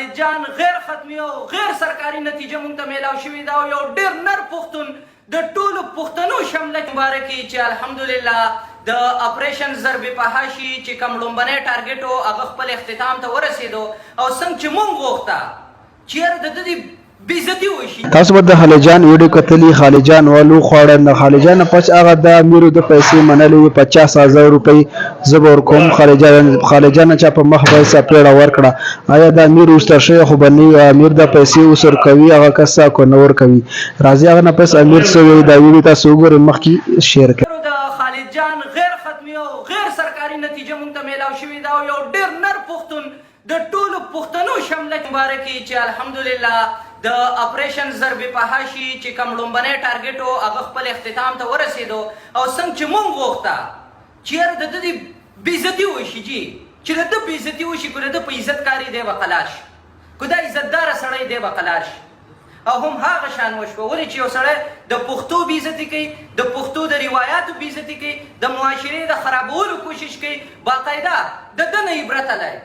خالد جان غیر ختمي او غیر سرکاري نتیجه مونږ ته میلاو شوې ده او یو ډیر نر پښتون د ټولو پښتنو شمله مبارکي چې الحمدلله د اپریشن ضرب فحاشي چې کوم ړومبنی ټارګټ و هغه خپل اختتام ته ورسیدو او څنګه چې مونږ غوښته چې یاره د ده دې بې عزتي وشي. تاسو به د خالجان ویډیو کتلی خالجان والو خواړه نه خالجان نه پس هغه د امیرو د پیسې منلې وي 50 هزار روپۍ زه به ورکوم خالجان خالجان نه چا په مخ باندې څپېړه ورکړه آیا دا امیر اوس شوی خو به نه وي امیر دا پیسې اوس ورکوي هغه کس ته که نه ورکوي راځي هغه نه پس امیر څه وایي دا ویډیو تاسو وګورئ مخکې شیر کړئ. د خالد جان غیر ختمي او غیر سرکاري نتیجه مونږ ته میلاو شوې ده او یو ډیر نر پښتون د ټولو پښتنو شمله مبارکي چې الحمدلله د اپریشن ضرب فحاشي چې کوم ړومبنی ټارګټ و هغه خپل اختتام ته ورسیدو او څنګه چې مونږ غوښته چې یاره د ده دې بې عزتي وشي جي چې د ده بې عزتي وشي که د ده په عزت کاري دی به قلار شي که دا عزتداره سړی دی به قلار شي او هم هغه شان وشوه ولې چې یو سړی د پښتو بې عزتي کوي د پښتو د روایاتو بې عزتي کوي د معاشرې د خرابولو کوشش کوي باقاعده د ده نه عبرت الی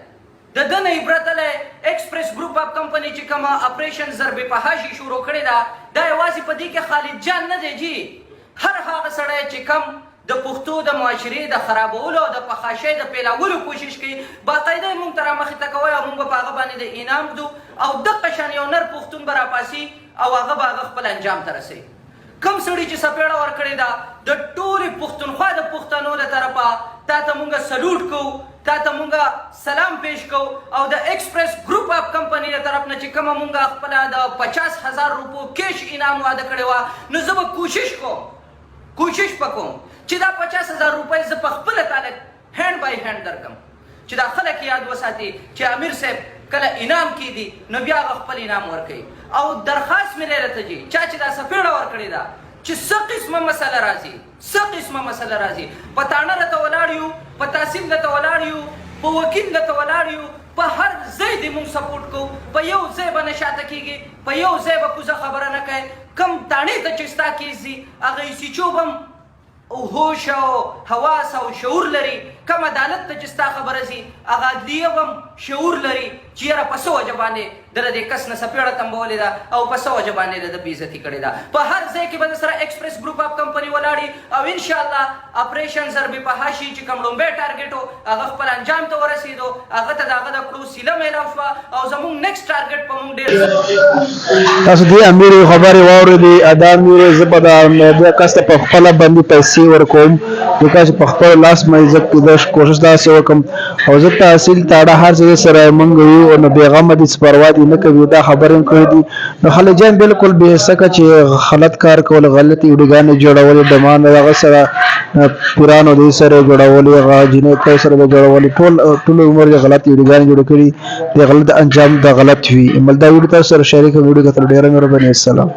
د ده نه عبرت الی ایکسپریس ګروپ اف کمپنی چې کومه اپریشن ضرب فحاشي شروع کړې ده دا یوازې په دې کې خالد جان نه دی جي هر هغه سړی چې کوم د پښتو د معاشرې د خرابولو او د فحاشۍ د پیلاولو کوشش کوي باقاعده یې مونږ ته رامخې ته کوی او مونږ به په هغه باندې د انعام ږدو او دقه شان یو نر پښتون به راپاڅي او هغه به هغه خپل انجام ته رسوي. کوم سړي چې څپېړه ورکړې ده د ټولې پښتونخوا د پښتنو له طرفه تاته مونږ سلوټ کوو، تاته مونږ سلام پیش کوو او د ایکسپریس ګروپ اف کمپني له طرف نه چې کومه مونږ خپله د 50 هزار روپو کیش انعام وعده کړې وه نو زه به کوشش کوم کوشش به کوم چې دا 50 هزار روپۍ زه په خپله تاله هینډ بای هینډ درکم چې دا خلک یاد وساتي چې امیر صاحب کله انعام کیدی نو بیا هغه خپل انعام ورکوي او درخواست مې دی درته جي چا چې دا څپېړه ورکړې ده چې څه قسمه مسله راځي څه قسمه مسله راځي په تاڼه درته ولاړ یو په تحصیل درته ولاړ یو په وکیل درته ولاړ یو په هر ځای دې مونږ سپورټ کوو په یو ځای به نه شاته کیږي په یو ځای به کوزه خبره نه کوې کوم تاڼې ته چې ستا کیس ځي هغه ایس ایچ او به هم هوش او حواس او شعور لري کوم عدالت ته چې ستا خبره ځي هغه عدلیه به هم شعور لري چې یاره په څه وجه باندې ده د دې کس نه څپېړه تمبولې ده او په څه وجه باندې د ده بې عزتي کړې ده په هر ځای کې به د سره ایکسپریس ګروپ اف کمپني ولاړي او انشاءالله اپریشن ضرب فحاشي چې کوم ړومبی ټارګټ و هغه خپل انجام ته ورسېدو هغه ته د هغه د کړو صله میلاو شوه او زمونږ نیکسټ ټارګټ په مونږ ډېر تاسو دې امیر خبرې واورېدې. دا امیر زه به د کس ته په خپله باندې پیسې ورکوم ځکه چې په خپل لاس مې زه کوشش داسې وکم او زه تحصیل تاړه هر ځای سره مونږ یو نو بېغمه دي څه پروا دي نه کوي دا خبرې هم کړې دي. نو خالد جان بالکل بې سکه چې غلط کار کول غلط ویډیوګانې جوړولې ډمان هغه سره پیرانو دې سره جوړولې هغه جنې ته سره به جوړولې ټول ټول عمر یې غلط ویډیوګانې جوړ کړي د غلط انجام د غلط وي مل دا ویډیو تاسو سره شریک ویډیو کتل ډیره مهرباني. السلام.